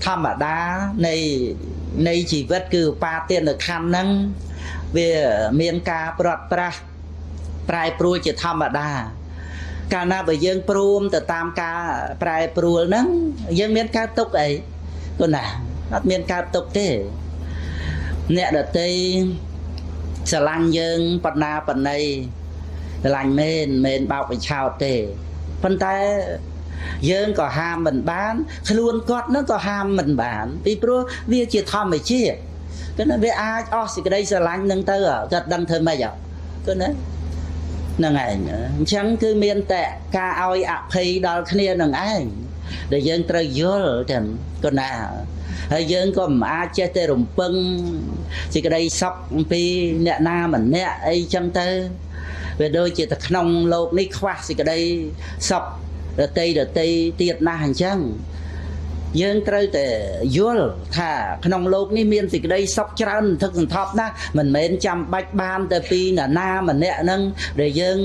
ធម្មតានៃជីវិតគឺឧបាទានខណ្ឌហ្នឹងវាមានការព្រាត់ប្រាសប្រែប្រួលជាធម្មតាកាលណាបើយើងព្រមទៅតាមការប្រែប្រួលហ្នឹងយើងមានកើតទុកអីគណាអត់មានកើតទុកទេអ្នកដតីស្រឡាញ់យើងបណ្ណាបណ្ណីស្រឡាញ់មែនមិនបោកបញ្ឆោតទេប៉ុន្តែយើងក៏ហាមមិនបានខ្លួនគាត់នឹងក៏ហាមមិនបានពីព្រោះវាជាធម្មជាតិគឺណាវាអាចអស់សេចក្តីស្រឡាញ់នឹងទៅគាត់ដឹងធ្វើម៉េចគឺណាហ្នឹងឯងអញ្ចឹងគឺមានតែការឲ្យអភ័យដល់គ្នានឹងឯងដែលយើងត្រូវយល់ចឹងក៏ណាហើយយើងក៏មិនអាចចេះតែរំពឹងសេចក្តីសុខអំពីអ្នកណាម្នាក់អីចឹងទៅវាដូចជាតែក្នុងលោកនេះខ្វះសេចក្តីសុខដតីដតីទៀតណាស់អញ្ចឹងយើងត្រូវតែយល់ថាក្នុងលោកនេះមានសេចក្តីសុខច្រើនសន្ធឹកសន្ធាប់ណាស់មិនមែនចាំបាច់បានតែពីនរណាម្នាក់ហ្នឹងដែលយើង